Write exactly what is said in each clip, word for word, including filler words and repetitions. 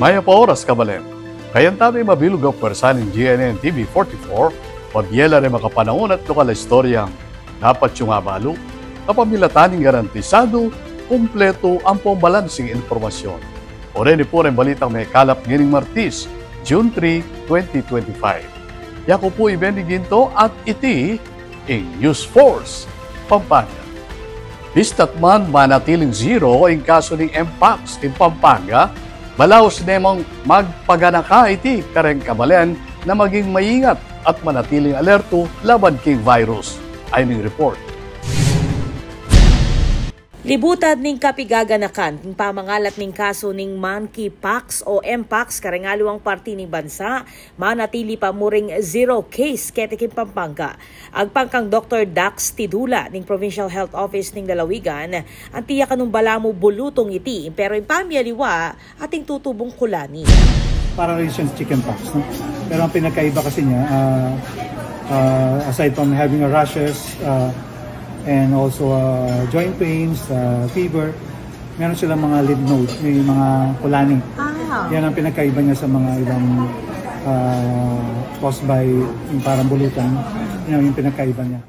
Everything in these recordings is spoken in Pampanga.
Mayap a oras, kabalen. Kayang tabi mabilug a pwersa ning G N N T V forty-four, pabie la reng makapanaun at lokal a istoryang dapat yung abalu. Kapamilatan ning garantisadu, kumpletu ampong balansing impormasyon. O reni pu reng balitang mekalap ngening Martis, June three, twenty twenty-five. Yaku pu i Benny Ginto at iti ing News Force Pampanga. Bista't man manatiling zero ing kasu ning Mpox king Pampanga, balaus ne mung magpaganaka iti kareng kabalen na maging maingat at manatiling alertu laban king virus. Ayni ing report. Libutan ning kapigaganakan king pamangalat ning kasu ning monkeypox o Mpox kareng aliwang parti ning bansa, manatili pa mu ring zero case keti king Pampanga. Agpang kang Doktor Dax Tidula ning Provincial Health Office ning lalawigan, anti ya kanung balamu bulutung iti, pero ing pamialiwa ating tutubung kulani. Para rin siyang chickenpox, no? Pero ang pinagkaiba kasi niya, ah, ah, aside from having a rashes, ah, and also, ah, joint pains, ah, fever, meron silang mga lymph node, may mga kulani. Ah. Yan ang pinagkaiba niya sa mga ibang, ah, caused by yung parang bulutan. Yan yung pinagkaiba niya.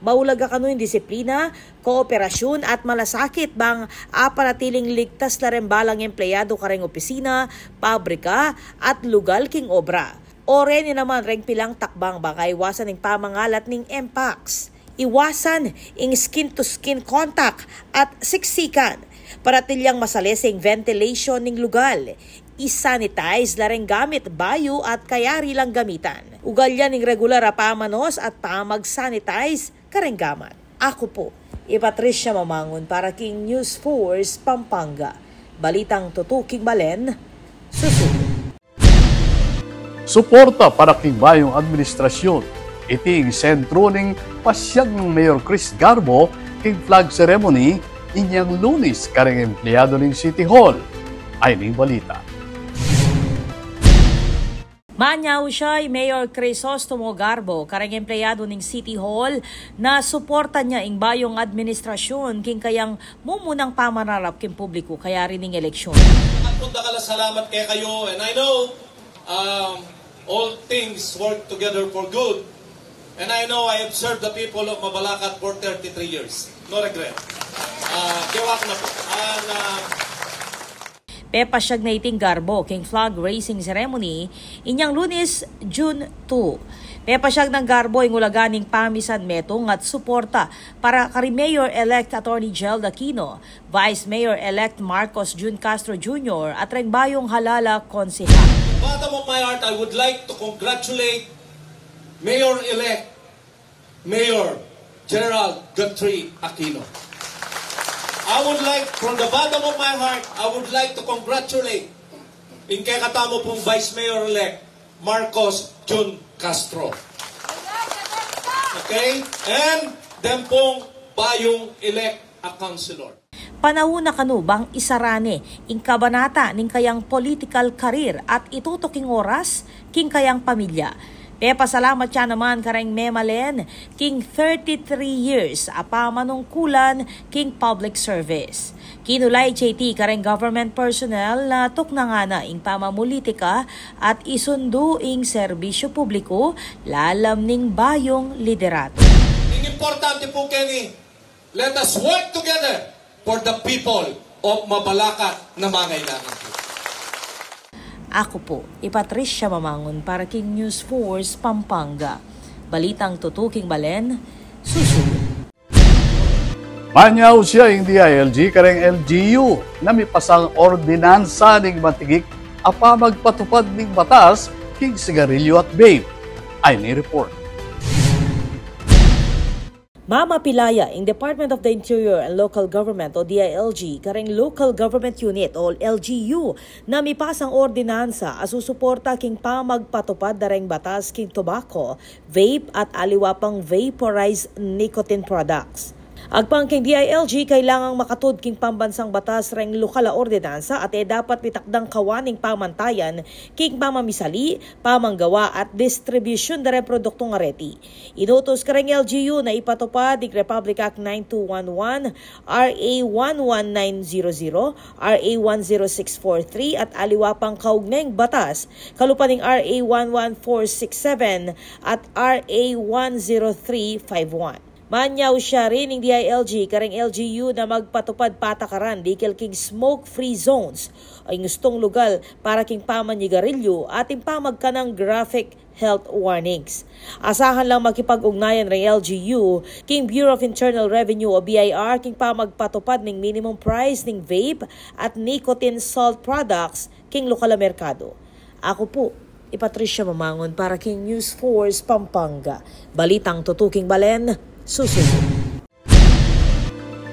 Maulaga kanu ing disiplina, kooperasyun at malasakit bang apanatiling ligtas la reng balang empleyado kareng opisina, pabrika, at lugal king obra. O reni naman reng pilang takbang bang aiwasan ing pamangalat ning Mpox. Iwasan ing skin-to-skin contact at siksikan. Panatilyang masalese ing ventilation ning lugal. I-sanitize la reng gamit bayu at kayari lang gamitan. Ugalyan ing regular a pamanos at pamag-sanitize kareng gamat. Aku pu i Patricia Mamangun para king News Force Pampanga. Balitang tutuking balen, susu. Suporta para king bayung administrasyun. Iti ing sentru ning pasyag nang Mayor Chris Garbo king flag ceremony inyang Lunes kareng empleyado ning City Hall. Ayni ing balita. Manyaw siya i Mayor Crisostomo Garbo kareng empleyado ning City Hall na suportan ya ing bayung administrasyun king kayang mumunang pamanarap king publiku kayari ning eleksyon. Dakal pung dakal a salamat kekayu, and I know, um, all things work together for good. And I know I have served the people of Mabalacat for thirty-three years. No regret. Ah, kewak na pu. And, ah, Pepasyag na iting Garbo king flag raising ceremony inyang Lunes, June two. Pepasyag nang Garbo ing ulaga ning pamisan metung at suporta para kari Mayor-elect Attorney Gerald Aquino, Vice Mayor-elect Marcos Jun Castro Junior at reng bayung halal a konsehal. Bottom of my heart, I would like to congratulate Mayor-elect Mayor Gerald Guthrie Aquino. I would like, from the bottom of my heart, I would like to congratulate ing kekatamu pung Vice Mayor-elect Marcos Jun Castro. Okay? And then pung bayung elect a councilor. Panaun na kanu bang isara ne ing kabanata ning kayang political career at itutuk ing oras king kayang pamilya. Pepasalamat ya naman kareng memalen king thirty-three years a pamanungkulan king public service. Kinulay ya iti kareng government personnel na tuknangan na ing pamamulitika at isundu ing serbisyu publiku lalam ning bayung liderato. Ing importante pu keni, let us work together for the people of Mabalacat na mangailangan pu. Aku pu i Patricia Mamangun para king News Force Pampanga. Balitang tutuking balen, susu. Manyaw ya ing D I L G kareng L G U na mipasang ordinansa ning matigik a pamagpatupad ning batas king sigarilyo at vape. Ayni ing report. Mamapilaya ing Department of the Interior and Local Government o D I L G kareng Local Government Unit o L G U na mipasang ordinansa a susuporta king pamagpatupad da reng batas king tobacco, vape at aliwa pang vaporized nicotine products. Agpang king D I L G, kailangang makatud king pambansang batas reng lokal a ordenansa at e dapat mitakdang kawan ning pamantayan king pamamisali, pamanggawa at distribusyun da reng produktong areti. Inutus kareng L G U na ipatupad ing Republic Act nine two one one, R A one one nine zero zero, R A one zero six four three at aliwa pang kaugnayang batas, kalupa ning R A one one four six seven at R A one zero three five one. Manyausya rin ing D I L G kareng L G U na magpatupad patakaran dikil king smoke-free zones, o ing ustong lugal para king pamanyigarilyu at ing pamagkanang graphic health warnings. Asahan lang makipag-ugnayan reng L G U king Bureau of Internal Revenue o B I R king pamagpatupad ning minimum price ning vape at nicotine salt products king lokal a merkado. Aku pu i Patricia Mamangun para king News Force Pampanga. Balitang tutuking balen, susuyu.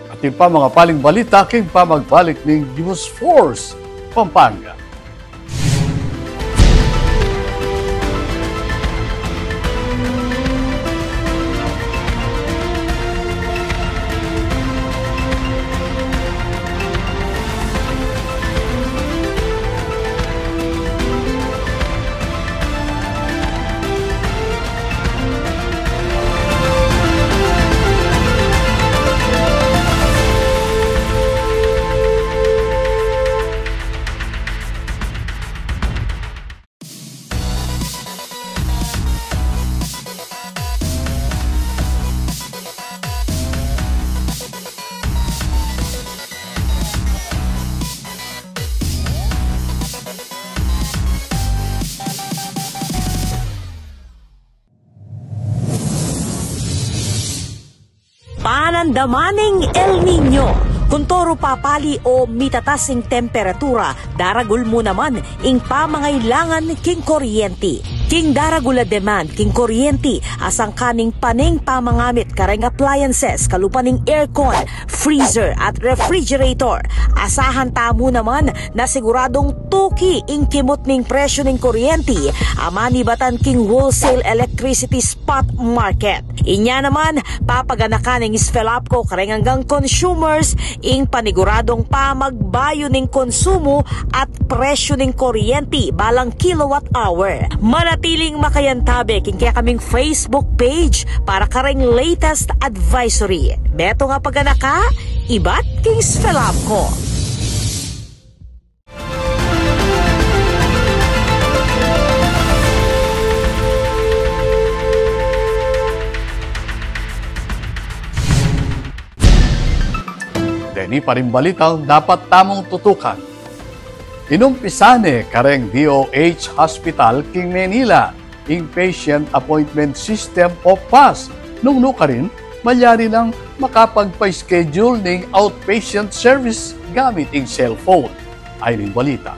Atin pang makapaling balita king pamagbalik ning News Force Pampanga. Panandaman ning El Niño. Kuntoru papali o mitatas ing temperatura, daragul mu naman ing pamangailangan king kuryenti. King daragul a demand king kuryenti, asangkan ning pane ing pamangamit kareng appliances, kalupa ning aircon, freezer at refrigerator. Asahan tamu naman na siguradung tuki ing kimut ning presyu ning kuryenti a manibatan king wholesale electricity spot market. Inya naman, papaganakan ning SFELAPCO kareng anggang consumers ing paniguradung pamagbayu ning konsumu at presyu ning kuryenti balang kilowatt hour. Manatiling makayantabe king kekaming Facebook page para kareng latest advisory. Metung a paganaka ibat king SFELAPCO. Deni pa ring balitang dapat tamung tutukan. Inumpisan ne kareng D O H Hospital king Manila ing patient appointment system o PASS, nung nukarin malyari nang makapagpa-schedule ning outpatient service gamit ing cellphone. Ayni ing balita.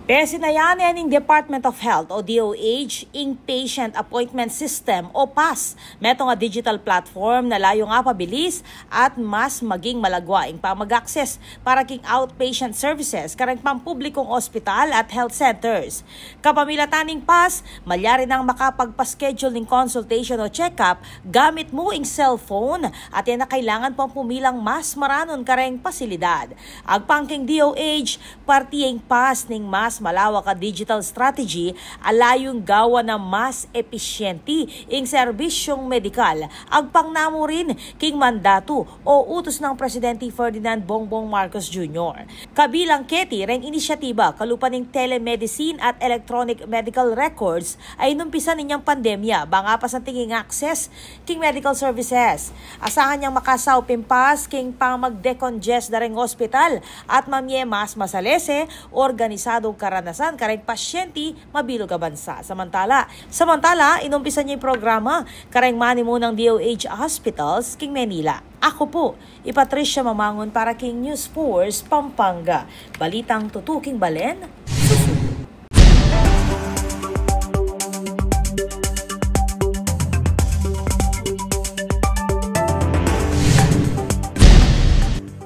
Pesinayan ne ning Department of Health o D O H ing patient appointment system o PASS. Metung a digital platform na layung apabilis at mas maging malagwa ing pamag-access para king outpatient services kareng pampublikong ospital at health centers. Kapamilatan ning PASS, malyari nang makapagpa-schedule ning consultation o check-up gamit mu ing cellphone at e na kailangan pang pumilang mas maranun kareng pasilidad. Agpang king D O H, parti ing PASS ning mas malawak a digital strategy a layung gawan na mas episyente ing serbisyung medikal. Agpang na mu rin king mandatu o utus nang Presidente Ferdinand Bongbong Marcos Junior. Kabilang keti reng inisyatiba kalupa ning telemedicine at electronic medical records a inumpisan inyang pandemya, bang apasan ing access king medical services. Asahan yang makasaup ing PASS king pamag-decongest da reng ospital at mamie mas masalese, organisadung karanasan kareng pasyente mabilug a bansa. Samantala, samantala, inumpisan ne ing programa kareng manimunang D O H hospitals king Manila. Aku pu i Patricia Mamangun para king News Force Pampanga. Balitang tutuking balen, susuyu.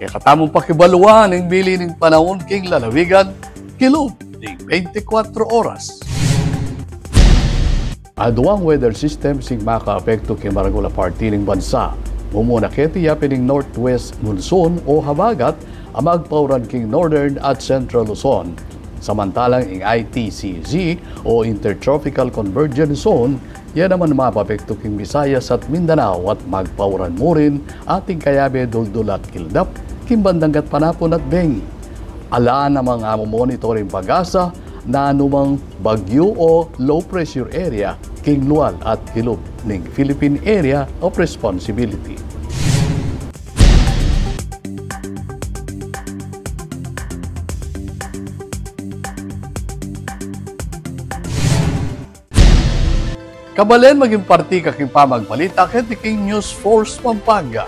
Kekatamung pakibaluan ing bili ning panaun king lalawigan kilub ning bente kwatro oras. Aduang weather system sing makaapektu king maragul a parti ning bansa. Mumuna keti yapin ing northwest monsoon o habagat a magpauran king northern at central Luzon. Samantalang ing I T C Z o Intertropical Convergence Zone, ya naman mapapektu king Visayas at Mindanao at magpauran mu rin atin kayabe duldul at kildap king bandang gatpanapun at bengi. Ala namang amu monitoring PAGASA na anumang bagyu o low pressure area king lual at ilub ning Philippine Area of Responsibility. Kabalen, maging parti ka king pamagbalita keti king News Force Pampanga.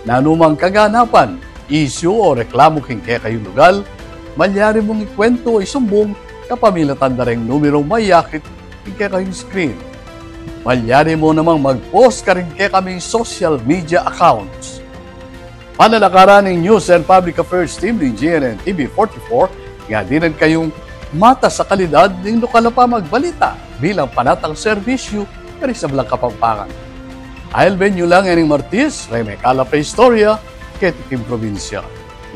Nanumang kaganapan, isyu o reklamu king kekayung lugal, malyari mung ikuwentu o isumbung kapamilatan da reng numerong mayakit king kekayung screen. Malyari mu namang mag-post karing kekaming social media accounts. Panalakaran ning News and Public Affairs Team ning G N N T V forty-four, nga dinan kayung matas a kalidad ning lokal a pamagbalita bilang panatang serbisyu karing sablang Kapampangan. Ailben yu lang ining Martis, reng mekalap a istorya keti king probinsya.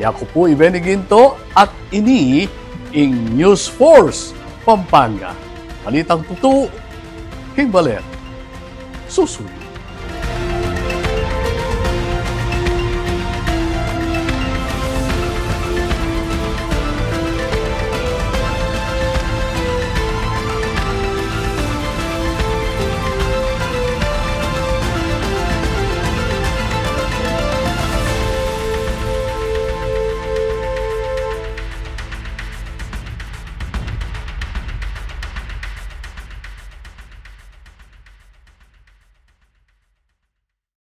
Yaku pu i Benny Ginto at ini ing News Force Pampanga. Balitang tutu king balen. Susuyu.